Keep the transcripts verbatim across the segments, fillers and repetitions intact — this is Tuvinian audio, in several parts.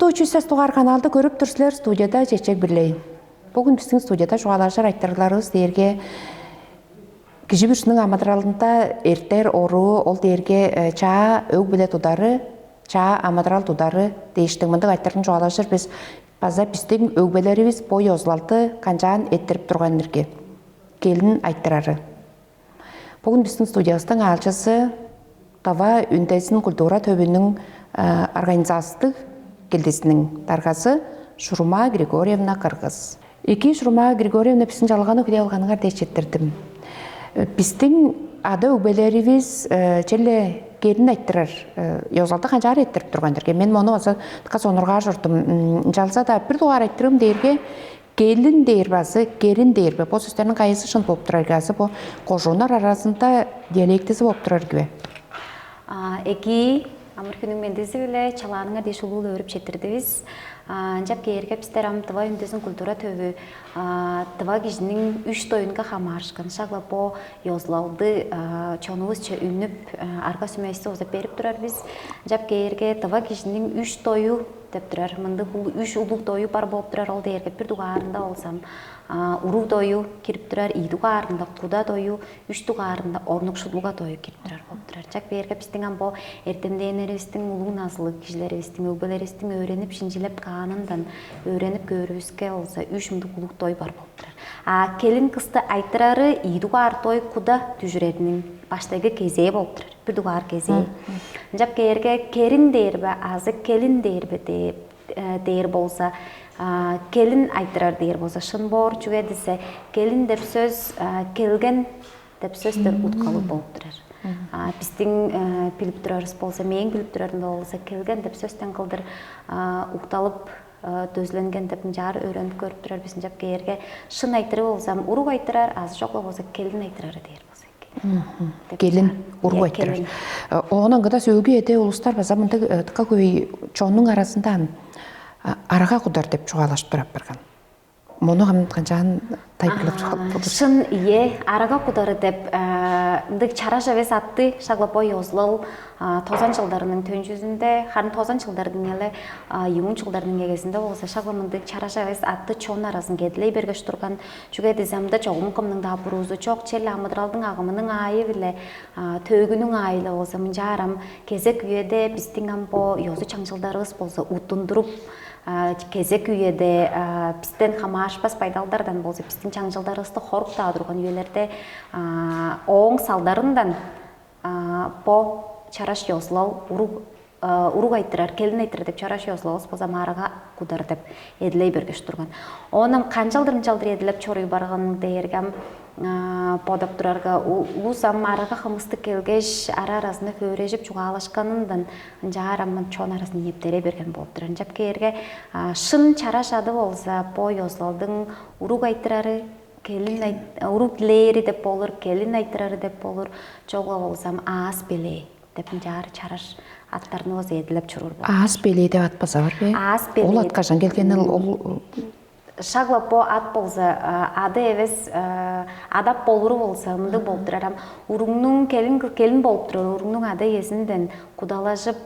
Үч сес дугаар каналды көрүп тур силер, студияда Чечек Бирлей. Бүгүн биздин студияда чугаалажыр айтырыгларывыс дээрге кижи бүрүнүң амыдыралында эртер оруу, ол дээрге э, чаа өг биле тудары, чаа амыдырал тудары дээштиг мындыг айтырыгын чугаалажыр бис. База биздин өгбелеривис бо ёзулалды канчаан эрттирип турган ирги? Келин айтырары. Бүгүн биздин студиябыздың аалчысы Тыва үндезин культура төвүнүң э, организациялык килдизиниң даргазы Шурума Григорьевна Кыргыз. Эки, Шурума Григорьевна, биздин чалганы хүлээп алганыңар дээш четтирдим. Э, Биздин ада өгбелеривис э, черле келин айттырар э, ёзалды канчаар айттырып турган дерге. Мен мону база така сонургаар чордум. М, Ынчалза-даа бир дугаар айттырым дээрге келин дээр базы керин дээр бе? Бо сөстерниң кайызы шын болуп турар азы бо кожууннар аразында диалектизи болуп турар кибе? А, Эки, амыр хүнүң мендизи-биле чалааныңар дээш улуу-ла өөрүп четтирдивис. А, Ынчап кээрге бистер ам Тыва үндезин культура төвү а, тыва кижиниң үш доюнга хамаарышкан шагла бо ёзулалды а, чонувусче үнүп а, арга сүместиг болза берип турар бис. Ынчап кээрге тыва кижиниң үш дою деп турар. Мындыг ул- үш улуг дою бар болуп турар. Ол дээрге бир дугаарында болзам а, уруг дою кирип турар, ийи дугаарында куда дою, үч дугаарында орнук шудулга дою кирип турар болуп турар. Чак берге биздин ам бо эртемденнеривистиң, улуг назылыг кижилеривистиң, өгбелеривистиң өөренип шинчилеп каанындан өөренип көөрүбүске болза үч мындыг улуг дой бар болуп турар. А келин кысты айтырары ийи дугаар дой куда дүжүрериниң баштайгы кезээ болуп турар. Бир дугаар кезээ. Ынчап кээрге керин дээр бе азы келин дээр бе деп э, дээр болза, а, келин айтырар дээр болза шын боор, чүге десе келин деп сөз а, келген деп сөстен уткалыг болуп турар. А, Биздин э, билип турарыбыз болза, мээң билип турарым болза келген деп сөстен кылдыр а, укталып э, дөзүленген деп ынчаар өөрөнүп көрүп турар биз. Ынчап кээрге шын айтыры болзам уруг айтырар, азы чок болза келин айтырары дээр болза эки. Келин уруг айтырар. Оон аңгыда сөөлгү эде улустар база мындыг тыка хөй чоннуң аразында арага кудар деп чугаалашып турап барган. Мону ам канчаан тайпылап чугаалап болур? Шын ие арага кудары деп ындыг чараш эвес атты шаглап ой озулал тозан жылдарының төнчүзүндө, харын тозан жылдардын эле югун жылдардын эгезинде болза шагла мындыг чараш эвес атты чон аразынга эдилей бергеш турган. Чүге деземде чогум кымның-даа буруузу чок, черле амыдыралдың агымының аайы биле төөгүнүң аайы-ла болза мынчаарам кезек үеде биздин ам бо ёзу чаңчылдарыбыз болза уттундуруп кезек үеде бизден хамаарышпас байдалдардан болза биздин чаңчылдарыбызды хоруктаа турган үелерде ооң салдарындан бо чараш ёзулал уруг уруг айтырар, келин айтырар деп чараш ёзулавыс болза марага кудар деп эдилей бергеш турган. Оон ам канчалдыр ынчалдыр эдилеп чоруй барган дээрге ам бодап турарга улус ам арага хымыстык келгеш ара аразында хөөрежип чугаалашканындан ынчаар ам чон аразын ийиптере берген болуп турар. Ынчап кээрге шын чараш ады болза бо ёзулалдың уруг айтырары, келин уруг дилээри деп болур, келин айтырары деп болур, чогула болзам аас белээ деп ынчаар чараш аттарны база эдилеп чоруур болур. Аас белээ деп ат база бар бе? Аас белээ. Ол ат кажан келген ол? Шагла бо ат болза ады эвес адап болуру болза мындыг болуп турар ам уругнуң келин келин болуп турар уругнуң ада иезинден кудалажып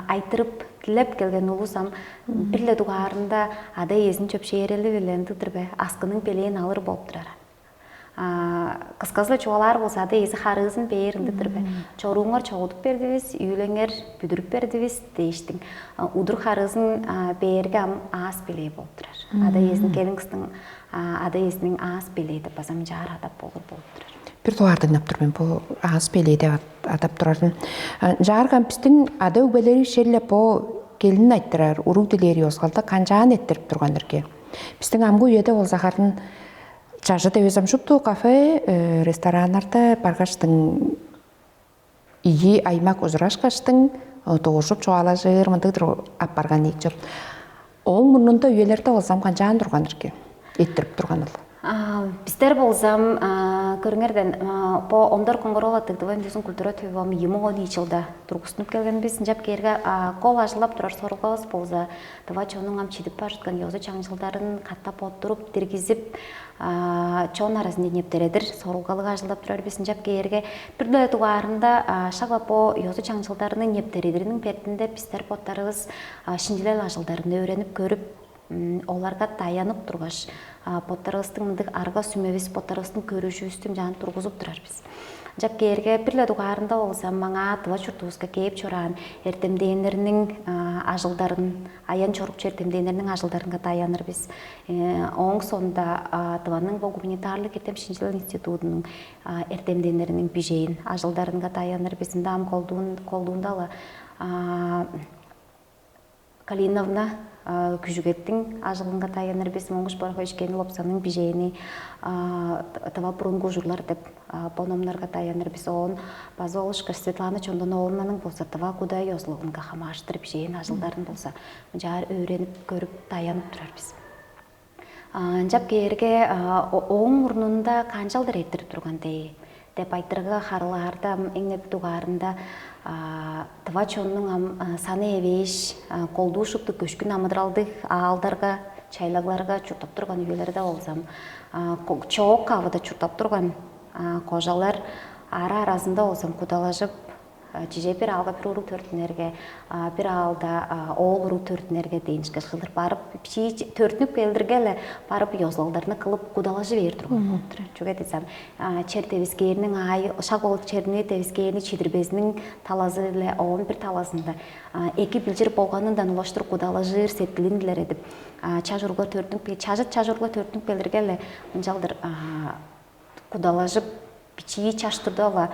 айтырып дилеп келген улус ам бир-ле дугаарында ада иезин чөпшээрели биле ындыгдыр бе аскының белээн алыр болуп турар. Кысказы-ла чугаалаар болза ада иези харыызын бээр ындыгдыр бе? Чорууңар чогудуп бердивис, үүлеңер бүдүрүп бердивис дээштиң. Удур харыызын бээрге ам аас белээ болуп турар. Ада иезин келин кыстың ада иезиниң аас белээ деп база мынчаар адап болур болуп турар. Бир дугаар дыңнап тур мен бу аас белээ деп адап турарын. Ынчаарга биздин ада өгбелери шелле бо келин айтырар, уруг дилээр ёзгалда канчаан эттирип турган эрге? Биздин амгы үеде болза харын чажыт эвес ам шупту кафе, рестораннарда баргаштың ийи аймак ужурашкаштың доожуп чугаалажыр мындыгдыр аппарган ийик чоп. Ол мурнунда үелерде болзам канчаан турган эрге? Эттирип турган ол. Бистер болзам Көрүңерден, бо Ондар Коңгур-оол аттыг Тыва үндүзүн культура төвү ам ийи муң он ийи чылда тургустунуп келген бис. Ынчап кээрге кол ажылдап турар сорулгавыс болза, тыва чоннуң ам чидип бар чыткан ёзу чаңчылдарын катап оттуруп, диргизип, чон аразынче нептередир сорулгалыг ажылдап турар бис. Ынчап кээрге бир-ле дугаарында шак-ла бо ёзу чаңчылдарны нептередириниң бетинде бистер боттарывыс шинчилел ажылдарын өөренип көрүп, оларга даянып тургаш, боттарывыстың мындыг арга сүмевис, боттарывыстың көрүжүвүстү ынчаан тургузуп турар бис. Ынчап кээрге бир-ле дугаарында болза, маңаа тыва чуртувуска кээп чораан эртемденнерниң ажылдарын, аян чорукчу эртемденнерниң ажылдарынга даяныр бис. Ооң соонда Тываның бо гуманитарлык эртем шинчилел институтунуң эртемденнериниң бижээн ажылдарынга даяныр бис. Ында ам колдуун колдуунда-ла Калиновна Күжүгеттиң ажылынга даяныр бис. Моңгуш Борхович Кенил Лопсанның бижээни, Тыва бурунгу ужурлар деп бо номнарга даяныр бис. Оон база ол ышкаш Светлана Чондон-ооловнаның болза Тыва куда ёзулугунга хамаарыштыр бижээн ажылдарын болза мынчаар өөренип көрүп, даянып турар бис. Ынчап кээрге ооң мурнунда канчалдыр эрттирип турган дей деп айтырыгга харылаарда, эң-не бир дугаарында тыва чоннуң ам саны эвээш, колдуу шупту көшкүн амыдыралдыг аалдарга, чайлагларга чурттап турган үелерде болзам, чоок кавыда чурттап турган кожалар ара-аразында болзам кудалажып, чиже бир аалга бир уруг төрүттүнерге, бир аалда оол уруг төрүттүнерге дээн ышкаш кылдыр барып, бичии төрүттүнүп келдирге-ле барып ёзулалдарны кылып кудалажы бээр турган болуп турар. Чүге дезем, чер девискээрниң аайы, шак ол черни девискээрни чидирбезиниң талазы-биле оон бир талазында эки билчир болганындан улаштыр кудалажыр сеткилин илередип, чаш уруглар төрүттүнүп, чажыт чаш уруглар төрүттүнүп келдирге-ле ынчалдыр кудалажып, бичии чаш турда-ла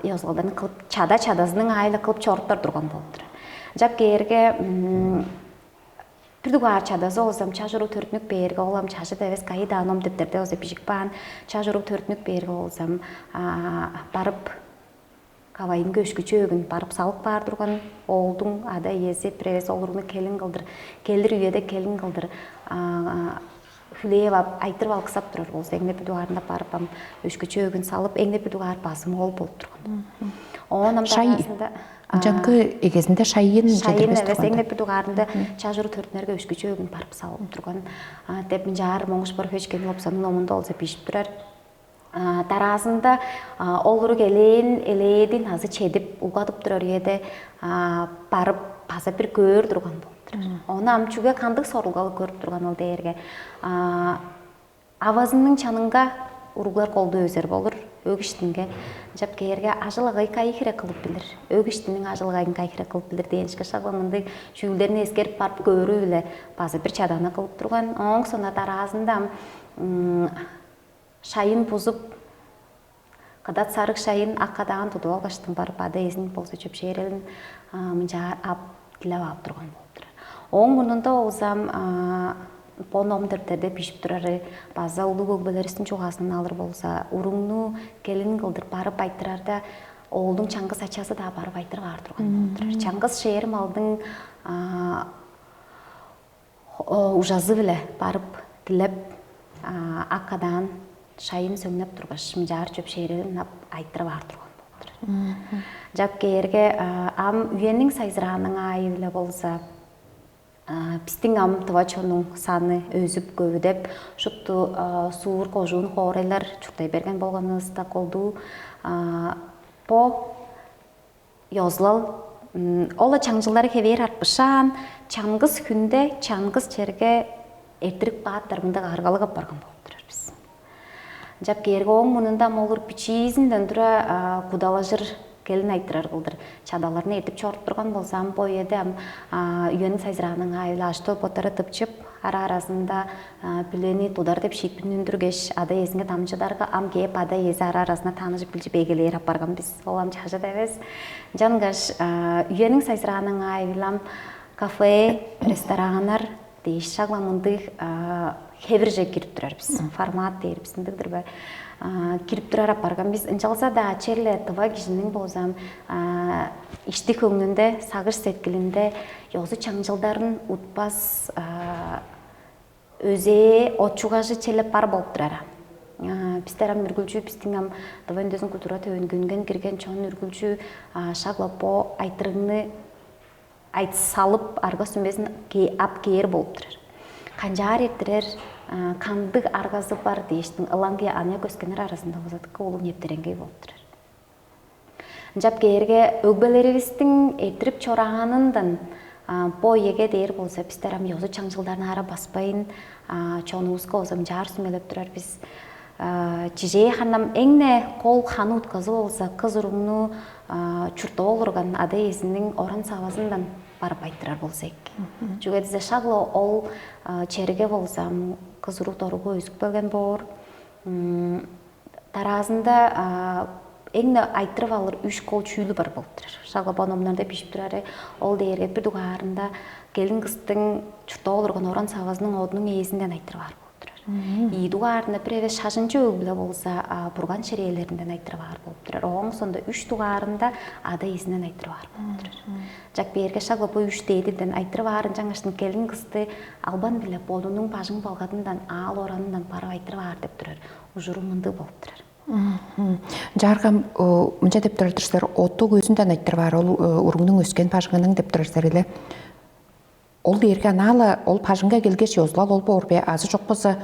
ёзулалдарны кылып, чада-чадазының аайы-ла кылып чоруптар турган болуп турар. Ынчап кээрге бир дугаар чадазы болзам, чаш уруг төрүттүнүп бээрге, ол ам чажыт эвес, кайы-даа ном-дептерде болза бижик баан, чаш уруг төрүттүнүп бээрге болзам, барып кавайынга өшкү чөөгүн барып салып каар турган. Оолдуң ада-иези бир эвес ол уругну келин кылдыр, келир үеде келин кылдыр хүлээп ап, айтырып алыксап турар болза, эң-не бир дугаарында барып ам өшкү чөөгүн салып, эң-не бир дугаар базым ол болуп турган. Оон ам дараазында ынчанкы эгезинде шайын шайын чедирбес эвес, турган эң-не бир дугаарында чажыруу төрүттүнерге өшкү чөөгүн барып салып турган деп мынчаар Моңгуш Борхович Кенил Лопсанның номунда болза бижип турар. Дараазында ол уруг элээн, элээдин азы чедип, угадып турар үеде барып база бир көөр турган болуп турар. Ону ам чүге, кандыг сорулгалы көрүп турган ол дээрге, авазының чанынга уруглар колдуу өзер болур, өг иштинге. Ынчап кээрге, ажыл-агый кайы хире кылып билир, өг иштиниң ажыл-агайын кайы хире кылып билир дээн ышкаш, шак-ла мындыг чүүлдерни эскерип барып көөрү-биле база бир чадааны кылып турган. Ооң соонда дараазында ам шайын бузуп, кыдат сарыг шайын, ак кадаан тудуп алгаштың барып, ада-иезин болза чөпшээрелин мынчаар ап, дилеп ап турган болуп турар. Ооң мурнунда болзам, бо ном-дептерде бижип турары база улуг өгбелеривистиң чугаазындан алыр болза, уругну келин кылдыр барып айтырарда, оолдуң чаңгыс ачазы-даа барып айтырып аар турган болуп турар. Чаңгыс шээр малдың ужазы-биле барып дилеп, ак кадаан шайын сөңнеп тургаш, мынчаар чөпшээрелин ап, айтырып аар турган болуп турар. Ынчап кээрге, ам үениң сайзырааның аайы-биле болза, бистиң ам тыва чоннуң саны өзүп, көвүдеп, шупту суур, кожуун хоорайлар чурттай берген болганывыста, колдуу бо ёзулал ол-ла чаңчылдары хевээр арт бышаан, чаңгыс хүнде, чаңгыс черге эрттирип каапкан мындыг аргалыг апарган болуп турар бис. Ынчап кээрге, ооң мурнунда ам олар бичиизинден тура кудалажыр, келин айтырар кылдыр чадаларны эртип чоруп турган болза, ам бо үеде ам үениң сайзырааның аайы-биле ажы-төл боттары тыпчып, ара-аразында бүлени тудар деп шиитпирни үндүргеш, ада-иезинге дамчыдарга, ам кээп ада-иези ара-аразында таныжып, билчип эгелээр апарган бис. Ол ам чажыт эвес. Ынчангаш үениң сайзырааның аайы-биле ам кафе, рестораннар дээш, шак-ла мындыг хевирже кирип турар бис. Формат дээр бис, ындыг-дыр бе? Кирип турар апарган бис. Ынчалза-даа черле тыва кижиниң болзам ишти-хөңнүнде, сагыш-сеткилинде ёзу-чаңчылдарын утпас өзээ, отчугажы черле бар болуп турар. Бистер ам үргүлчү, бистиң ам дыван дөзүн культура төвүнгүнген кирген чон үргүлчү шагла бо айтырыгны айт салып, арга сүмезин ап кээр болуп турар. Канчаар эртирер, кандыг аргазы бар дээштиң ылаңгыя аныяк өскеннер аразында база дыка улуг нептереңгей болуп турар. Ынчап кээрге өгбелеривистиң эртирип чораанындан бо эге дээр болза, бистер ам ёзу чаңчылдарны ара баспайын, чонувуска озам чаар сүмелеп турар бис. Чижээ ханнам эңне кол ханы утказы болза, кыз уругну чуртта олурган ада-иезиниң оран савазындан барып айтырар болза эки. Чүге дизе шагла ол черге болза, кыз уруг доругу өзүп келген боор. Дараазында эң айтырып алыр үш кол чүүлү бар болуп турар. Шагла бо номнарда бижип турары ол дээрге бир дугаарында келин кыстың чуртта олурган оран савазының одунуң ээзинден айтырып аар болуп турар. Ийи дугаарында бир эвес шажынчы өг-бүле болза, бурган ширеелеринден айтырып аар болуп турар. Ооң соонда үш дугаарында ада-иезинден айтырып аар болуп турар. Чак бээрге шагла бо үш дээдиден айтырып аарын чаңгаштың келин кысты албан биле бодунуң бажың балгадындан, аал оранындан барып айтырып аар деп турар. Ужуру мындыг болуп турар. Чааргам мынча деп турар-дыр силер, оттуг өзүнден айтырып аар ол уругнуң өскен бажыңының деп турар силер эле. Ол дээрге анаала ол бажыңга келгеш ёзулал ол боор бе, азы чок болза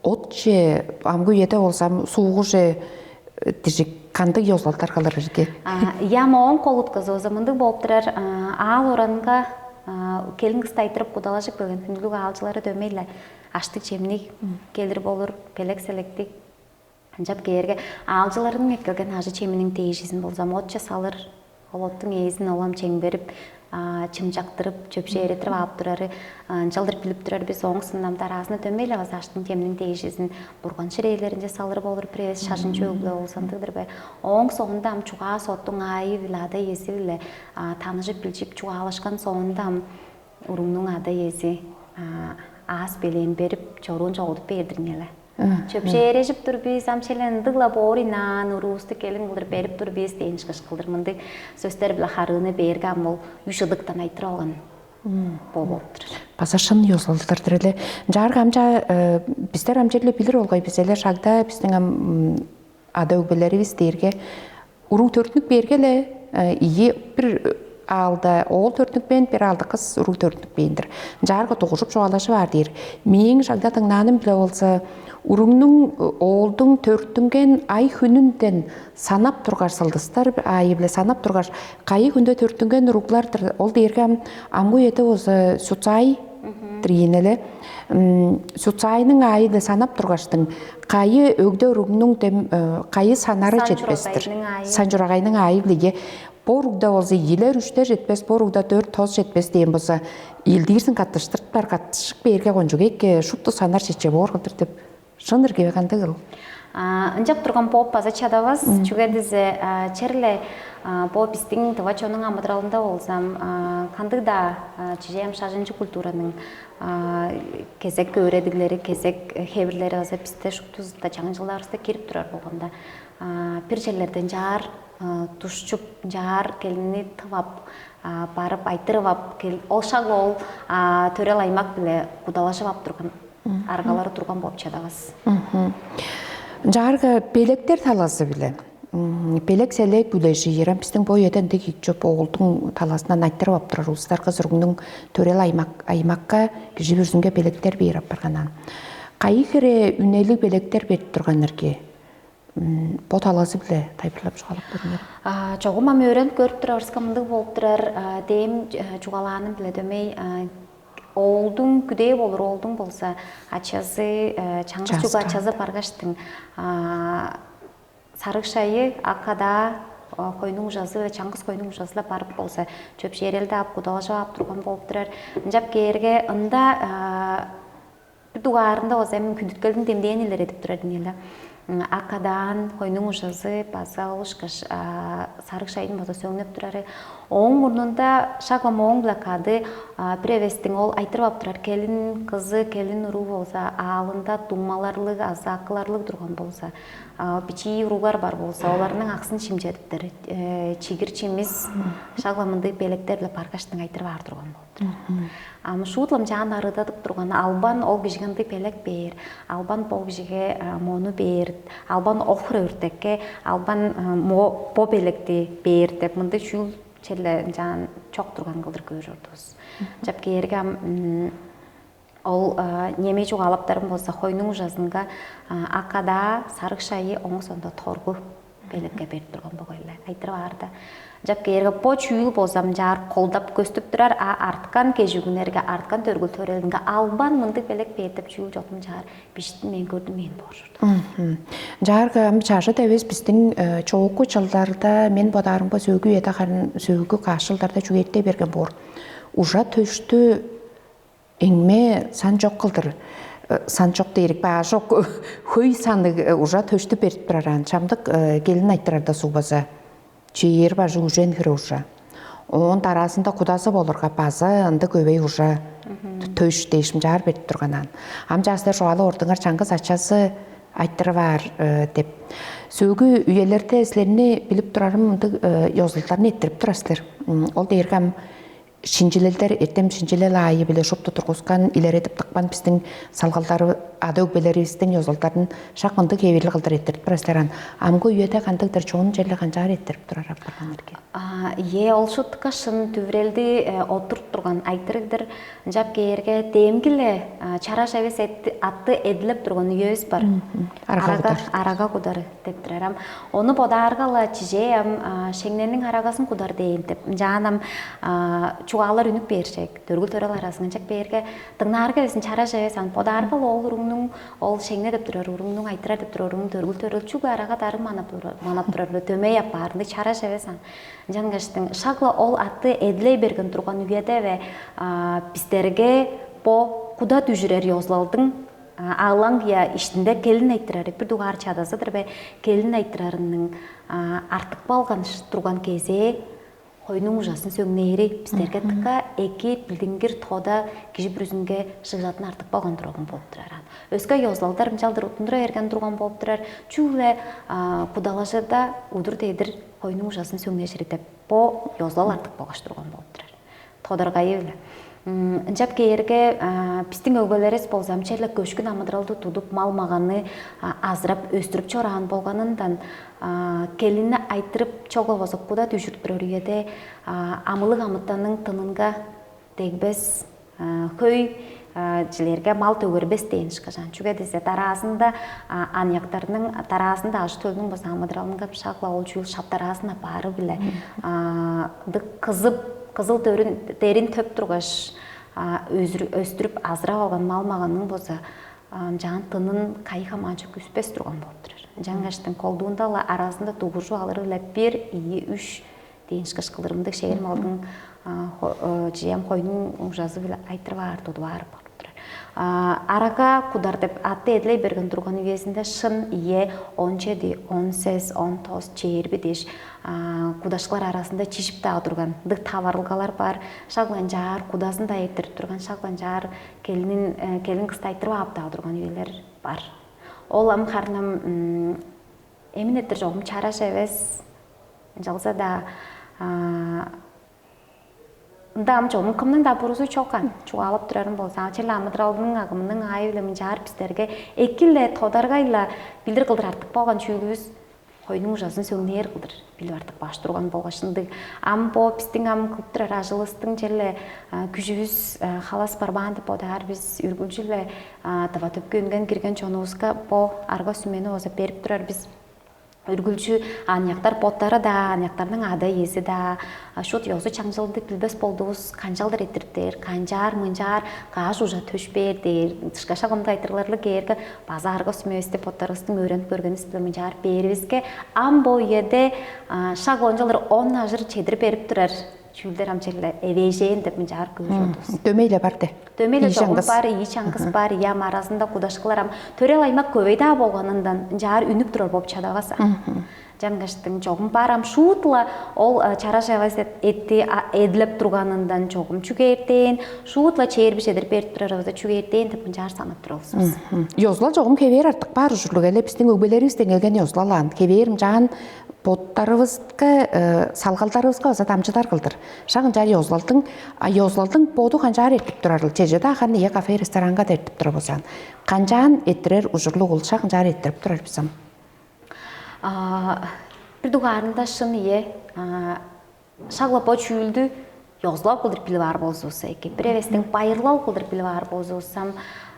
отче амгы үеде болзам суугуже дижик кандыг ёзулалдар кылыр ирги? Я моон колуткузу оза мындыг болуп турар. Аал оранга келин кысты айтырып кудалажып келген хүндүлүг аалчылары дөмей-ле аштыг чемниг келир болур, белек селектиг. Ынчап кээрге аалчыларның эккелген ажы чеминиң дээжизин болзам отче салыр. Ол оттуң ээзин олам чемгерип, чымчактырып, чөпшээретирип аап турары ынчалдыр билип турар бис. Ооң сыннамда араазында дөмей-ле база аштың чемниң дээжизин бурган ширейлеринче салыр болур бир эвес шажынчы өгле болзандыгдыр бе. Ооң соонда ам чугаа соттуң аайы биле ада иези биле таныжып билчип чугаалашкан соонда ам уруңнуң ада иези аас белээн берип чоруун чогудуп бээрдир неле. Чөпшээрежип тур бис, ам челен ындыг-ла боор инаан уруусту келин кылдыр берип тур бис дээн ышкаш кылдыр мындыг сөстер-биле харыыны бээрге ам ол үш ыдыктан айтыр алган бо болуп турар. База шын ёзулалдыр эле. Ынчаарга амча бистер амчерле билир болгай бис эле шагда биздин ам ада өгбелерибиз дээрге уруг төрүттүнүп бээрге-ле ийи бир аалда оол төрүттүнүп бээр, бир аалда кыс уруг төрүттүнүп бээр-дир. Ынчаарга дугужуп чугаалажып аар дээр. Мээң шагда дыңнааным-биле болза, уругнуң оолдуң төрүттүнген ай хүнүнден санап тургаш, сылдыстар аайы-биле санап тургаш, кайы хүнде төрүттүнген уруглар-дыр. Ол дээрге ам амгы үеде болза сюцай дир ийин эле. Сюцайның аайы-биле санап тургаштың, кайы өгде уругнуң дем кайы санары четпес-тир. Санчурагайның аайы-биле бо уругда болза ийилер үштер четпес, бо уругда дөрт тос четпес дээн болза, ийилдиирзин каттыштырып бар каттышык бээрге кончуг эки шупту санар четче боор кылдыр деп. Шын иргиве кандыгыл? Ынчап турган бооп база чадавас. Чүге дизе черле бо биздиң дыва чонуң амыдыралында болзам, кандыг-даа чижээм шажынчы культураның кезек өөредиглери, кезек хевирлери база бисте шуптузунда чаңчылдарывыста кирип турар болганда, бир черлерден чаар душчуп, чаар келинни тывап, барып айтырып ап, ол шак ол төрел аймак биле кудалажып ап турган аргалары турган болуп чадавас. Чаарга белектер талазы биле белек-селек үлежиир. Ам биздин бо үеде ындыг ийик чоп оолдуң талазынан айтырып ап турар улустар кызыргыңның төрел аймак аймакка кижи бүрзүнге белектер бээр апарганан. Кайы хире үнелиг белектер берип турган эрге? Бо талазы биле тайпырлап чугаалап көрүңер. Чогум ам өөренип көрүп турарывыска мындыг болуп турар. Дээм чугаалааным биле дөмей оолдуң күдээ болур оолдуң болза ачазы чаңгыс чүгү ачазы баргаштың сарыг шайы, ак кадаа, койнуң ужазы, чаңгыс койнуң ужазы-ла барып болза, чөпшээрелди ап, кудалажып ап турган болуп турар. Ынчап кээрге ында бир дугаарында болза эми күндүткелдин демдээн илер эдип турар деңеле. Ак кадаан, койнуң ужазы база ол ышкаш сарыг шайдын база сөңнеп турары. Ооң мурнунда шак ам ооң-биле кады бир эвестиң ол айтырып ап турар келин кызы, келин уруу болза аалында думаларлыг азы акыларлыг турган болза, бичии уруглар бар болза, оларның аксын шимчедиптер. Чигир чимис шак ам мындыг белектер-биле баргаштың айтырып аар турган болуптур. Ам шуутлам чаан арыдадып турган албан ол кижиге ындыг белек бээр, албан бо кижиге мону бээр албан охра өртекке, албан бо белекти бээр деп мындай чүүл черле ынчаан чок турган кылдыр көөр чордувус. Чап кээрге ам ол немей чугаалаптарым болза хойнуң ужазынга акадаа сарык шайы оң сонда торгу белекке берип турган богайлар айтырып аарда. Жап кээрге бо чүүл болзам жаар колдап көстүп турар, а арткан кежигүнерге арткан төргүл төрелинге албан мындыг белек бээр деп чүүл жокум жаар биштин мен көрдүм мен боор чорду. Жаарга ам чажыт эвес биздин чоокку жылдарда мен бодаарымга сөөгү эде харын сөөгү каш жылдарда чүгээртей берген боор. Ужа төштү эңме сан жок кылдыр. Сан жок дээрик баа жок хөй санныг ужа төштү берип турар аан чамдык келин айтырарда сугбаза чээр бажыг үжен хире ужа. Оон дараазында кудазы болурга база ындыг өвей ужа төш дээшим жаар берип турган аан. Ам жаастар чугаалап ордуңар чаңгыс ачазы айтырып аар деп. Сөөгү үелерде силерни билип турарым ындыг ёзулдарны эрттирип турар силер. Ол дээрге ам шинчилелдер эртем шинчилел аайы биле шупту тургускан илередип тыкпан биздин салгалдары ада өгбелеривистиң ёзулдарын шак ындыг хевирли кылдыр эрттирип турар силер аан. Амгы үеде кандыгдыр чоон черле канчаар эрттирип турар апарган эрге? Ие, ол шуттука шын дүвүрелди оттуруп турган айтырыгдыр. Ынчап кээрге демги-ле чараш эвес атты эдилеп турган үевис бар. Арага кудары деп турар ам. Ону бодаарга-ла чижээ ам шеңнениң арагасын кудар дээн деп. Ынчаан ам чугаалар үнүп бээржек. Дөргүл төрел аразынчак бээрге дыңнаарга эвесин чараш эвес ам. Бодаарга-ла ол уруңнуң ол шеңне деп турар уруңнуң айтырар деп турар уруңнуң дөргүл төрел чүгле арага дарын манап турар манап турар бе дөмей апаарында чараш эвес ам. Ынчангаштың шагла ол атты эдилей берген турган үеде бе бистерге бо куда дүжүрер ёзулалдың аалаң я иштинде келин айтырары бир дугаар чадазыдыр бе келин айтырарының артык балган турган кезээ хойнуң ужасын сөңнээри бистерге тыка эки билдингир тода кижи бүрүзүнге шыгжатын артык балган турган болуп турар. Өске ёзулалдар ынчалдыр утундура берген турган болуп турар. Чүгле кудалажырда удур дедир хойнуң ужасын сөңнежири деп бо ёзулал артык болгаш турган болуп турар. Тодаргайы-биле. Ынчап кээрге бистиң өгбелерис болза амча-ла көшкүн амыдыралды тудуп, мал-маганны азырап өстүрүп чораан болганындан келинни айтырып чогла бозукпуда дүжүрүп турар үеде амылыг амытанның тынынга дегбес хөй жилерге мал төгербес дээн ышкажаан. Чүге десе дараазында аныяктарның дараазында ажы төлүнүң база амыдыралынга бышаакла ол чүүл шаптараазын апаары-биле ындыг кызып кызыл дөрүн дерин төп тургаш өстүрүп азырап алган мал маганның болза ынчаан тынын кайы хамаанчы күспес турган болуп турар. Ынчангаштың колдуунда-ла аразында дугуржуп алыры-биле бир ийи үч дээш кышкылырымдыг шээр малдың чием хойнуң ужазы-биле айтырып аар тудуп аар болуп турар. Арага кудар деп атты эдилей берген турган үезинде шын ие он чеди, он сес, он тос, чээрби дээш кудашкылар арасында чижип-даа турган ындыг таварылгалар бар. Шак ынчаар кудазын-даа эрттирип турган, шак ынчаар келинин келин кысты айтырып аап-даа турган үелер бар. Ол ам харнам эмин эрттир чогум чараш эвес. Ынчалза-даа ында ам чогум кымның-даа бурузу чоккан. Чугаалап турарым болза, ам черле амыдыралдың агымының аайы-биле мынчаар бистерге эки-ле тодаргай-ла билир кылдыр артып калган чүүлүвүс хойнуң ужазын сөңнээр кылдыр билип артып каш турган болгаш ындыг. Ам бо бистиң ам кылып турар ажылыбыстың черле күжүвүс халас барбаан деп бодаар бис үргүлчү-ле дава төпкө үнген кирген чонувуска бо арга сүмени база берип турар бис. Үргүлчү аныяктар боттары-даа, аныяктарның ада-иези-даа шут ёзу чаңчылды билбес болдувус, канчалдыр эртириптээр, канчаар мынчаар каш ужа төшпээр дээр, тышкаша кымдыг айтырларлыг кээрге база арга сүмевисти боттарывыстың өөренип көргенивис биле мынчаар бээривиске, ам бо үеде шак ончалдыр он ажыр чедир берип турар чүүлдер ам черле эвээжээн деп мынчаар көөр чордувус. Дөмей-ле бар де. Дөмей-ле чогум бар, ийи чаңгыс бар, ям аразында кудашкылар ам төрел аймак көбей-даа болганындан ынчаар үнүп турар болуп чадавас. Жангаштың чогум бар ам шуутла ол чараш эвес этти эдилеп турганындан чогум чүгээртээн, шуутла чээрби чедир берип турарывызда чүгээртээн деп мынчаар санап турабыз. Ёзула чогум хевээр артык бар ужурлуг эле биздин өгбелерибизден келген ёзулалаан хевээр ынчаан боттарывыска салгалдарыбызга база дамчыдар кылдыр. Шак ынчаар ёзулалдың а ёзулалдың боду канчаар эртип турарыл? Чеже-даа ханы ие кафе ресторанга да эртип турар болзаан. Канчаан эрттирер ужурлуг ол шак ынчаар эрттирип турар бизем. А, бир дугаарында шын, ийе, а, шак-ла бо чүүлдү ёзулал кылдыр билип аар болзувусса эки. Бир эвестен байырлал кылдыр билип аар болзувусам,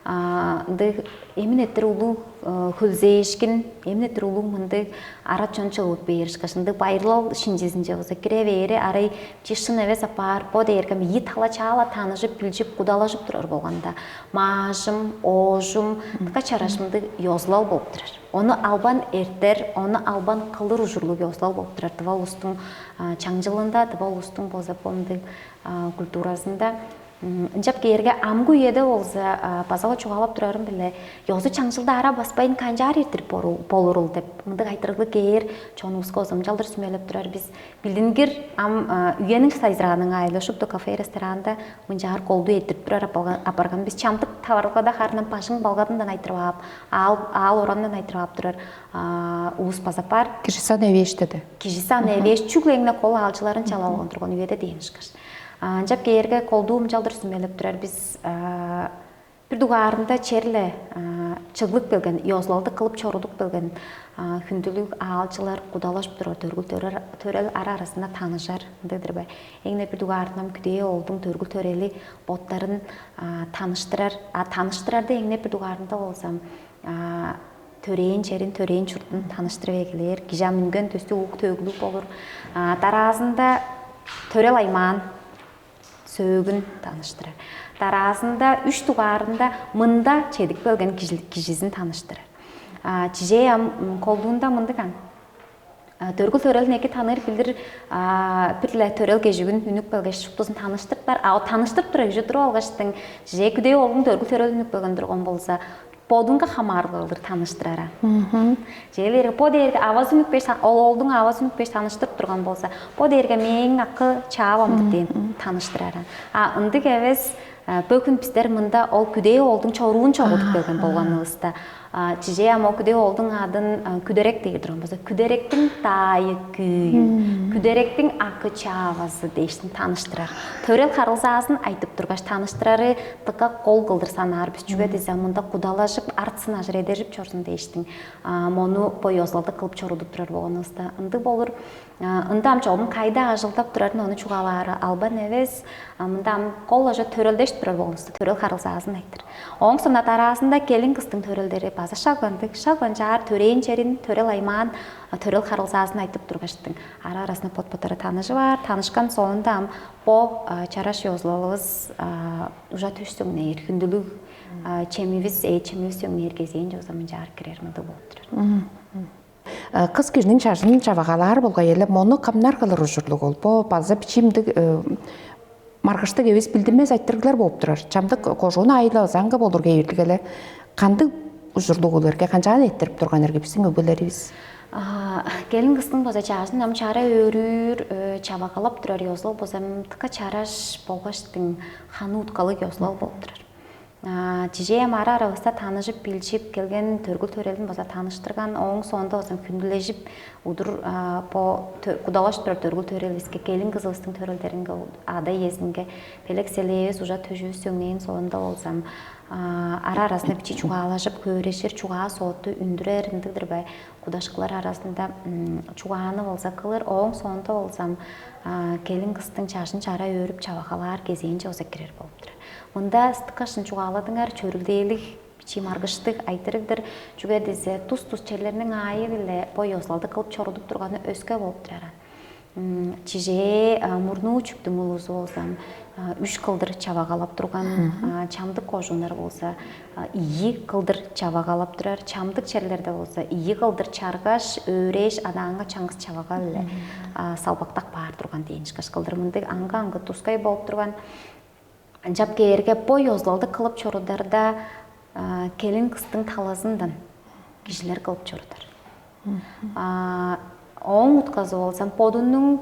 а, ындыг эмин эрттир улуг, э, хөлзээшкин, эмин эрттир улуг мындыг арат чон чыглып бээр ышкаш, ындыг байырлал шинчизинче болза кире бээри арай чишин эвес апаар. Бо дээрге ийи тала чаала таныжып, билчип, кудалажып турар болганда, маажым, оожум, дыка чараш мындыг ёзулал болуп турар. Ону албан эртер, ону албан кылыр ужурлуг ёзулал болуп турар. Тыва улустуң, а, чаңчылында, тыва улустуң болза бо мындыг, а, культуразында. М, ынчап кээрге амгы үеде болза, а, база-ла чугаалап турарым-биле, ёзу-чаңчылды ара баспайн канчаар эрттирип бору-, болурул деп мындыг айтырыглыг кээр чонувуска озамчалдыр сүмелеп турар бис. Билдингир ам, а, үениң сайзырааның аайы-ла шупту кафе, ресторанда мынчаар колдуу эрттирип турар апарга-, апарган бис. Чамдык таварылгада харындан бажың балгадындан айтырып аап, аал, аал орандан айтырып аап турар, а, улус база бар. Кижи саны эвээш деди. Кижи саны эвээш, чүгле эң-не кол аалчыларын чалап алган турган үеде дээн ышкаш. А, ынчап кээрге колдуу ымчалдыр сүмелеп турар бис, а, бир дугаарында черле, а, чыглып келген, ёзулалды кылып чорудуп келген, а, хүндүлүг аалчылар кудалажып турар, төргүл төрер, төрел ара аразында таныжар, ындыг-дыр бе? Эң-не бир дугаарында ам күдээ оолдуң төргүл төрели боттарын, а, таныштырар. А, таныштырарда эң-не бир дугаарында болзам, а, төрээн черин, төрээн чуртун таныштырып эгелээр. Кижи ам үнген төстүг ук-төөгүлүг болур. А, дараазында төрел аймаан, сөөгүн таныштырар. Дараазында үш дугаарында мында чедип келген кижи-, кижизин таныштырар. А, чижээ ам, м, колдуунда мындыг ан. А, төргүл төрелин эки таныыр билир, а, бир-ле төрел кежигин үнүп келгеш, шуптузун таныштырыптар. А, о, таныштырып турар кижи туруп алгаштың, чижээ күдээ оолдуң төргүл төрелин үнүп келген турган болза, бодунга хамаарылгалдыр таныштырар ан. Чээлери бо дээрге авазы үнүпкеш, ол оолдуң авазы үнүпкеш таныштырып турган болза, бо дээрге мээң акы чаавамдыр дээн таныштырар ан. А ындыг эвес, э, бөгүн бистер мында ол күдээ оолдуң чоруун чогудуп келген болганывыста, а, чижээ ам ол күдээ оолдуң адын, а, күдерек дээр турган болза, күдеректиң даайы күүю, күдеректиң акы чаавазы дээштин таныштырар. Төрел харылзаазын айтып тургаш таныштырары дыка кол кылдыр санаар бис. Чүге дизе мында кудалажып, артсын ажыр эдержип чорзун дээштиң. А, мону бо ёзулалды кылып чорудуп турар болгонувуста ындыг болур. А, ында ам чогум кайда ажылдап турарын ону чугаалаары албан эвес. А, мында ам кол ажа төрелдеш турар болгонувуста төрел харылзаазын айтыр. Ооң соонда дараазында келин кыстың төрелдери база шагландыг, шагланчаар төрээн черин, төрел аймаан, а, төрел харылзаазын айтып тургаштың. Ара-арасында бот-боттары таныжып аар, танышкан соонда ам бо, а, чараш ёзулалывыс, а, ужа төш сөңнээр, хүндүлүг, а, чемивис, ээ, чемивис сөңнээр кезээн чоза мынчаар кирер мындыг болуп турар. Э, кыс кижиниң чажын чавагалаар болгай эле, мону камнар кылыр ужурлуг ол. Бо база бичиимдиг, э, маргыштыг эвес билдинмес айтырыглар болуп турар. Чамдык кожуун айыла ызаңга болур кээрлиг эле. Кандыг ужурлуг уларга канчаан эрттирип турган эрге биздин өгбелеривис? А, келин кыстың база чаажын ам чара өөрүүр, э, чавагалап турар ёзулал база м, тыка чараш болгаштың ханы уткалыг ёзулал болуп турар. А, чижээ ам ара-аравыста таныжып, билчип келген төргүл төрелин база таныштырган, ооң соонда база хүндүлежип, удур, а, бо тө-, кудалаш турар төргүл төрелибиске, келин кызывыстың төрелдеринге, ада-иезинге белек селээвис, ужа төжүвүс сөңнээн соонда болзам, а, ара-аразында бичии чугаалажып, хөөрежир, чугаа-соотту үндүрер, ындыг-дыр бе? Кудашкылар аразында, м, чугааны болза кылыр, ооң соонда болзам, а, келин кыстың чажын чара өөрүп чавагалаар кезээнче база кирер болуп турар. Мында ыстыккашын чугааладыңар, чөрүлдээлиг, бичии маргыштыг айтырыг-дыр. Чүге дизе тус-тус черлерниң аайы-биле бо ёзулалды кылып чорудуп турганы өске болуп турар. М, чижээ, а, мурнуу чүктүң улузу болзам, а, үш кылдыр чавагалап турган, а, чамдык кожууннар болза, а, ийи кылдыр чавагалап турар, чамдык черлерде болза, ийи кылдыр чаргаш, өөрээш, адаанга чаңгыс чавага-биле, а, салбактак баар турган дээн ышкаш кылдыр. Мындыг аңгы-аңгы тускай болуп турган. Ынчап кээрге бо ёзулалды кылып чорударда, а, келин кыстың талазындан кижилер кылып чорудар. А, ооң утказы болзам, бодунуң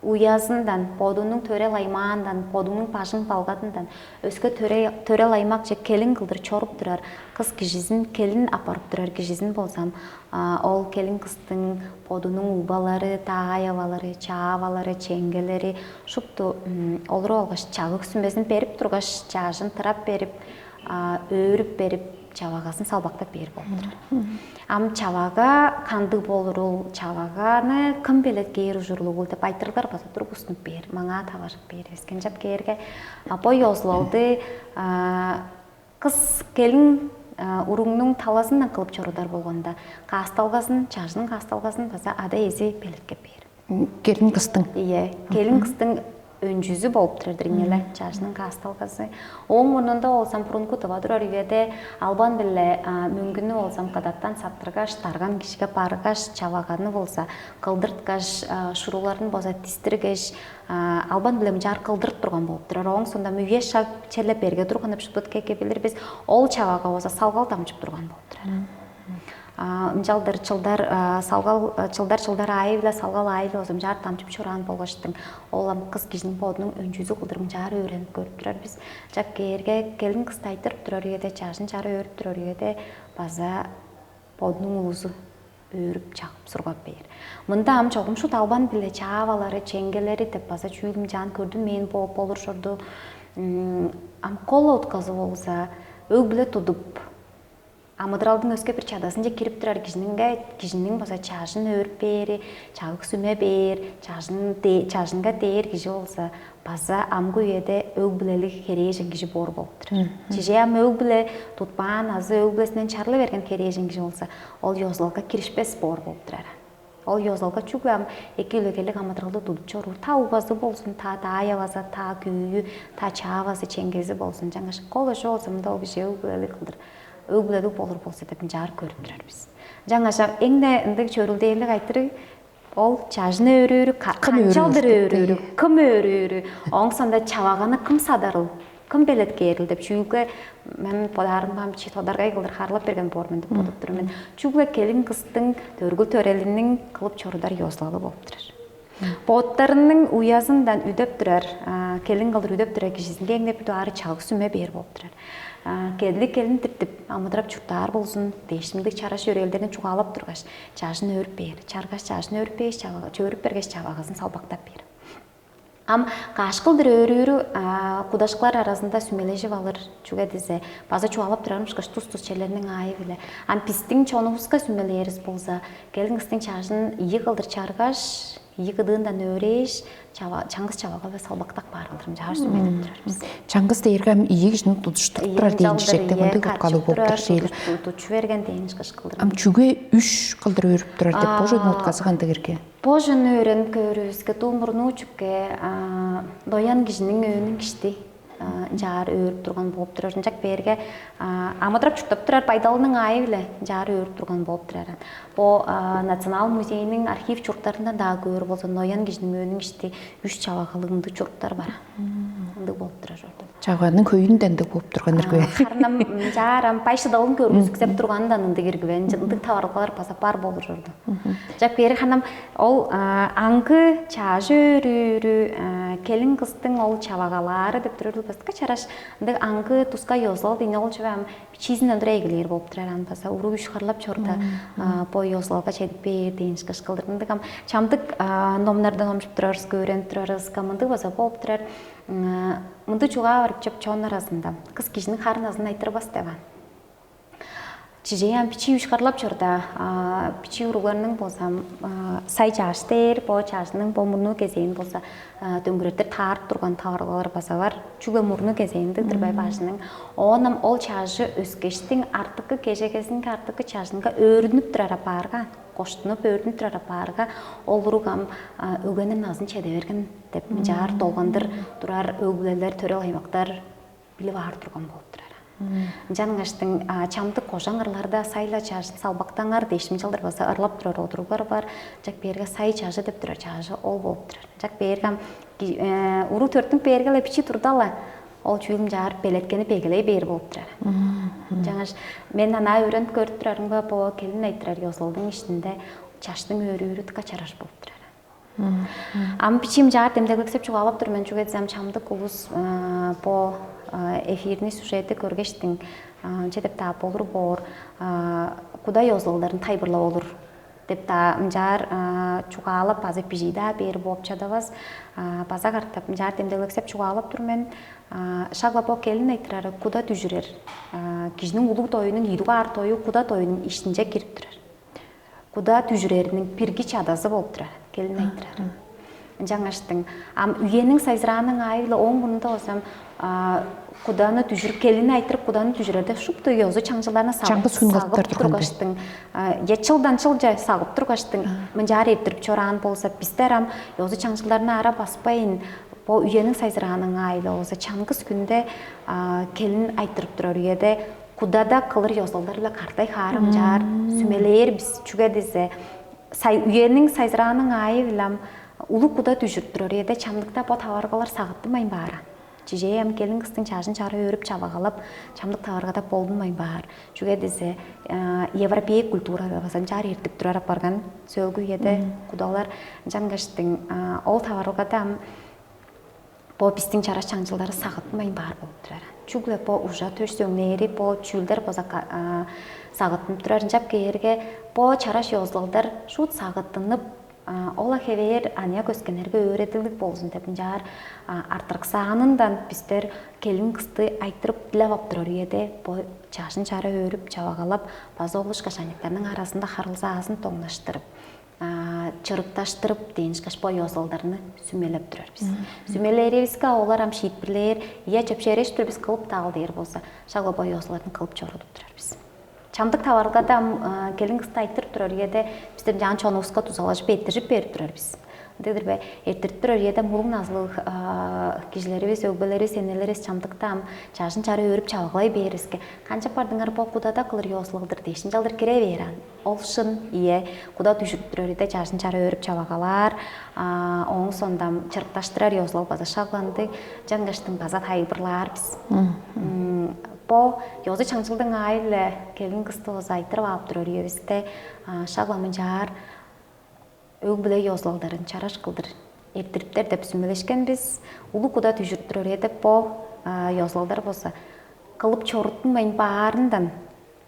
уязындан, бодунуң төрел аймаандан, бодунуң бажың балгадындан өске төре-, төрел аймакче келин кылдыр чоруп турар кыс кижизин, келин апарып турар кижизин болзам, а, ол келин кыстың бодунуң угбалары, даай-авалары, чаавалары, чеңгелери шупту, м, олуруп алгаш, чагыг сүмезин берип тургаш, чаажын тырап берип, а, өөрүп берип, чавагазын салбактап бээр болуп турар. Ам чавага кандыг болурул, чаваганы кым белеткээр ужурлугул деп айтырыглар база тургустунуп бээр, маңаа таваржып бээр эвес. Ынчап кээрге, а бо ёзулалды кыс келин уругнуң талазындан кылып чорудар болганда, каасталгазын, чажының каасталгазын база ада эзи белеткеп бээр. Келин кыстың. Ийе, келин кыстың өнчүзү болуп турар дирин эле, чажының каасталгазы. Ооң мурнунда болзам, бурунку тыва турар үеде албан биле мөңгүнү болзам кыдаттан саттыргаш, дарган кишиге баргаш, чаваганы болза кылдырткаш, шуруларын болза дистиргеш, албан биле мынчаар кылдырып турган болуп турар. Ооң соонда үе шаг челе берге турган деп шупту кеке билир бис. Ол чавага болза салгал дамчып турган болуп турар. Ынчалдыр чылдар салгал чылдар чылдар аайы-биле салгал аайы-биле озум чаар дамчып чораан болгаштың, ол ам кыс кижиниң бодунуң өнчүзү кылдыр мынчаар өөренип көрүп турар бис. Чак кээрге келин кысты айтырып турар үеде, чажын чары өөрүп турар үеде база бодунуң улузу өөрүп чагып сургап бээр. Мында ам чогум шут албан биле чаавалары, чеңгелери деп база чүүлүм чаан көрдүм мен бооп болур чорду. Ам кол отказы болза өг биле тудуп, амыдыралдың өске бир чадазынче кирип турар кижининге, кижиниң база чажын өөрүп бээри, чагыг сүме бээр, чажын чажынга дээр кижи болза, база амгы үеде өг-бүлелиг херээжен кижи боор болуп турар. Чижээ ам өг-бүле тутпаан азы өг-бүлезинден чарлы берген херээжен кижи болза, ол ёзулалга киришпес боор болуп турар. Ол ёзулалга чүгле ам эки үлегелиг амыдыралды тудуп чоруур, та угазы болзун, та даая база, та күүю, та чаавазы, чеңгези болзун. Жаңаш кол ошо болза, мында ол кижи өг-бүлелиг кылдыр, өг-бүлелиг болур болза деп ынчаар көрүп турар бис. Жаңаш эң-не ындыг чөрүлдээрлик айтырыг, ол чажын өөрүүрү, канчалдыр өөрүүрү, кым өөрүүрү, ооң соонда чаваганы кым садарыл, кым белеткээрил деп чүүлге мен бодаарымга ам бичии тодаргай кылдыр харылап берген боор мен деп бодуп тур мен. Чүгле келин кыстың төргүл төрелиниң кылып чорудар ёзулалы болуп турар. Боттарының уязындан үдеп турар келин кылдыр үдеп турар кижизинге эң-не бир дугаары чагыг сүме бээр болуп турар. Келдик келин типтип амыдырап чурттаар болзун дээш мындыг чараш өрээлдерин чугаалап тургаш, чажын өөрүп бээр, чаргаш чажын өөрүп бээш, чавага чөөрүп бергеш, чавагазын салбактап бээр. Ам каш кылдыр өөрүүрү кудашкылар аразында сүмележип алыр, чүге дизе база чугаалап турарым ышкаш тус-тус черлерниң аайы-биле. Ам бистиң чонувуска сүмелээрис болза, келин кыстың чажын ийи кылдыр чаргаш, ийи кыдыындан өөрээш, чаңгыс чавага-ла салбактап каар кылдыр ынчаар сүмелеп турар бис. Чаңгыс дээрге ам ийи кижиниң тудуштуруп турар дээн чижектиг мындыг уткалыг болуп турар шээл. Тудуш берген дээн ышкаш кылдыр. Ам чүге үш кылдыр өөрүп турар деп божойдун утказы кандыг эрге? Божун өөренип көөрүвүске, дуу мурнуу чүкке ноян кижиниң өөнүң ишти ынчаар өөрүп турган болуп турар. Ынчак бээрге амыдырап чурттап турар байдалының аайы-биле ынчаар өөрүп турган болуп турар. Бо Национал музейниң архив чуруктарындан-даа көөр болза, ноян кижиниң өөнүң ишти үш чавагалыг ындыг чуруктар бар. Ындыг болуп турар чорду. Чаваның хөйүнден ындыг болуп турган ирги бе? Харнам жаарам бай шыдалын көргүзүксеп тургандан ындыг ирги бе? Ындыг таварылгалар база бар болур чорду. Жак бери ханам ол аңгы чаажы өрүүрү келин кыстың ол чавагалаары деп турар баска чараш ындыг аңгы туска ёзулал дейни ол чүве ам бичиизинден тура эгелээр болуп турар ан база уруг үш харлап чорда бо ёзулалга чедип бээр дейин ышкаш кылдыр ындыг ам чамдык номнардан номчуп турарыс, көөренип турарыс, кам ындыг база болуп турар. Мындыг чугаа барып чоп чон аразында кыс кижиниң харын азын айтырбас деп ан. Чижээ ам бичии ушкарлап чорда, бичии уругларның болзам сай чааш дээр, бо чаажының бо мурнуу кезээн болза дөңгүреттер таарып турган таварылгалар база бар. Чүгле мурнуу кезээн дыдырбай баажының. Оон ам ол чаажы өскештиң артыкы кежегезинге артыкы чаажынга өөрүнүп турар апаарга, коштунуп өөрүнүп турар апаарга, ол уруг ам өгенин назын чеде берген деп мынчаар долгандыр турар өг-бүлелер, төрел аймактар билип аар турган болуп турар. Ынчан ыңаштың чамдык кожаң ырларда сайла чаажын салбактаңар дээш мынчалдыр база ырлап турар одуруглар бар. Чак берге сай чаажы деп турар чаажы ол болуп турар. Чак берге ам уру төртүнүк бээрге-ле бичи турда-ла ол чүүлүн чаар белеткени бегелей бээр болуп турар. Жаңаш мен анаа өөренип көрүп турарымга бо келин айтырар ёзулалдың иштинде чаштың өөрүүрү дыка чараш болуп турар. Ам бичиим чаар демдеглексеп чугаалап тур мен, чүге дезем чамдык улус бо эфирни сюжетти көргештиң че деп таап болур боор кудай озулалдарын тайбырлап олур. деп-даа ынчаар чугаалап, база бижий-даа бээр бооп чадавас. База катап ынчаар демдеглексеп чугаалап тур мен. Шак-ла бо келин айтырары куда дүжүрер, кижиниң улуг доюнуң ийи дугаар дою куда доюнуң иштинче кирип турар. Куда дүжүрериниң бирги чадазы болуп турар келин айтырары. Ынчангаштың ам үениң сайзырааның аайы-биле ооң мурнунда болзам, куданы дүжүрүп, келин айтырып, куданы дүжүрерде шупту ёзу чаңчылдарны сагып, чаңгыс хүн кылыптар сагып турган тургаштың, я чылдан чылче сагып тургаштың, мынчаар эрттирип чораан болза, бистер ам ёзу чаңчылдарны ара баспайн, бо үениң сайзырааның аайы-биле болза, чаңгыс хүнде келин айтырып турар үеде кудада кылыр ёзулалдар-биле картай хаарымчаар сүмелээр бис. Чүге дизе, сай үениң сайзырааның аайы-биле ам улуг куда дүжүрүп турар үеде чамдыкта бо таварылгалар сагыттынмайн баар. Чижээ ам келин кыстың чажын чара өөрүп чавагалап, чамдык таварылгада болдунмайн баар. Чүге дизе, европейк культурада база ынчаар эртип турар апарган сөөлгү үеде кудалар. Ынчангаштың ол таварылгада ам бо бистиң чараш чаңчылдары сагыттынмайн баар болуп турар. Чүгле бо ужа төш сөңнээри, бо чүүлдер база сагыттынып турар. Ынчап кээрге бо чараш ёзулалдар шуут сагыттынып, ол-ла хевээр аныяк өскеннерге өөредилдиг болзун деп ынчаар артырыксаанындан бистер келин кысты айтырып дилеп ап турар үеде бо чажын чара өөрүп чавагалап, база ол ышкаш аныяктарның аразында харылзаазын доңнаштырып, чырыкташтырып дээн ышкаш бо ёзулалдарны сүмелеп турар бис. Сүмелээривиске олар ам шиитпирлээр, я чөпшээреш тур бис кылып даал дээр болза, шак-ла бо ёзулаларны кылып чорудуп турар бис. Чамдык таварылгада ам келин кысты айтырып турар үеде бистер жаан чонувуска дузалажып эрттиржип берип турар бис. Ындыгдыр бе? Эрттирип турар үеде мурун назылыг кижилеривис, өгбелеривис, энелеривис чамдыкта ам чажын чара өөрүп чаваглай бээривиске, канчап бардыңар, бо кудада кылыр ёзулалдыр дээш ынчалдыр кире бээр аан. Ол шын, ие, куда дүжүрүп турар үеде чажын чара өөрүп чавагалаар, ооң сондам чырыкташтырар ёзулал база шагландыг, чангаштың база тайылбырлаар бис. Бо ёзу чаңчылдың аайы-биле келин кысты база айтырып алып турар үевисте шагламынчаар өг-бүле ёзулалдарын чараш кылдыр эрттириптер деп сүмелешкен бис. Улуг куда дүжүрүп турар үеде бо ёзулалдар болза кылып чоруттунмайн баарындан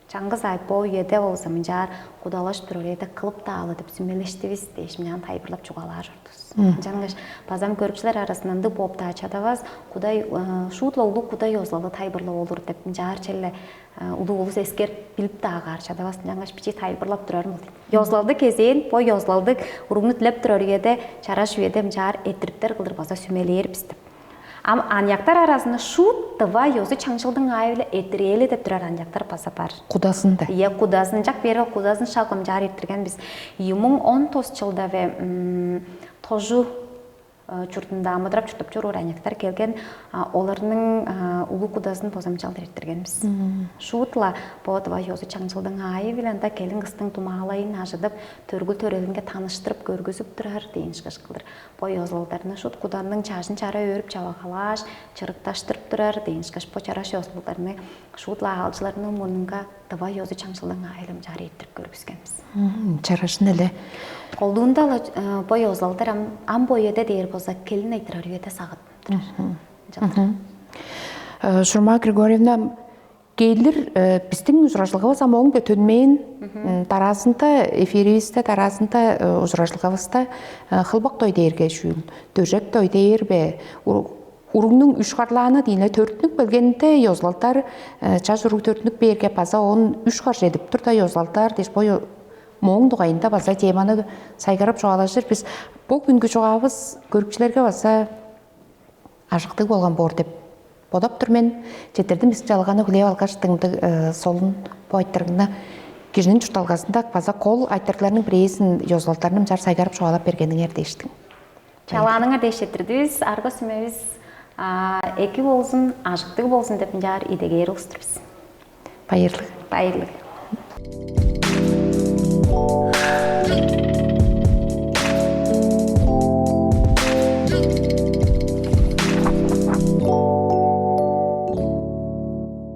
чаңгыс аай бо үеде болза мынчаар кудалаш турар үеде кылып даалы деп сүмелештивис дээш мынчаан тайылбырлап чугаалаар чордувус. Ынчангаш базам көрүкчүлер арасында ындыг бооп-даа чадавас, кудай шуут-ла улуг кудай ёзулалы тайылбырлап олур деп мынчаар челе улуг улус эскерип билип-даа каар чадавас, ынчангаш бичии тайылбырлап турарым ол дейт. Ёзулалды кезээн, бо ёзулалды уругну дилеп турар үеде, чараш үеде мынчаар эрттириптер кылдыр база сүмелээр бис деп. Ам аныяктар аразында шуут тыва ёзу чаңчылдың аайы-биле эрттирээли деп турар аныяктар база бар. Кудазында. Ийе, кудазын чак бери кудазын шагымчаар эрттирген бис. Ийи муң он тос чылда бе тожу чуртунда амыдырап чуртуп чоруур аныяктар келген, оларның улуг кудазын бозамчалдыр эрттирген бис. Шуут-ла бо тыва ёзу чаңчылдың аайы-биле ында келин кыстың думаалайын ажыдып, төргүл төрелинге таныштырып көргүзүп турар дээн ышкаш кылдыр. Бо ёзулалдарны шуут куданның чажын чара өөрүп чавагалааш, чырыкташтырып турар дээн ышкаш бо чараш ёзулалдарны шуут-ла аалчыларның мурнунга тыва ёзу чаңчылдың аайы-биле мынчаар эрттирип көргүскенивис. Чарашын эле. Колдуунда-ла бо ёзулалдар ам ам бо үеде дээр болза, келин айтырар үеде сагыттынып турар. Ынчалдыр. Шурмаа Григорьевна, келир бистиң ужуражылгавыс ам оң-даа төнмээн, дараазында эфиривисте, дараазында ужуражылгавыста хылбак дой дээрге чүүл, дөжек дой дээр бе, уругнуң үш харлааны диин-не төрүттүнүп келгенинде ёзулалдар, чаш уруг төрүттүнүп бээрге база оон үш хар чедип турда ёзулалдар дээш бо мооң дугайында база теманы сайгарып чугаалажыр бис. Бо күнгү чугаавыс көрүкчүлерге база ажыктыг болган боор деп бодап тур мен. Четирдим бистиң чалганы хүлээп алгаш, дыңдыг солун бо айтырыгны кижиниң чуртталгазында база кол айтырыгларның бирээзин, ёзулалдарны мынчаар сайгарып чугаалап бергениңер дээштиң. Чалааныңар дээш четтирдивис, арга сүмевис эки болзун, ажыктыг болзун деп ынчаар идегээр улус-тур бис. Байырлыг. Байырлыг.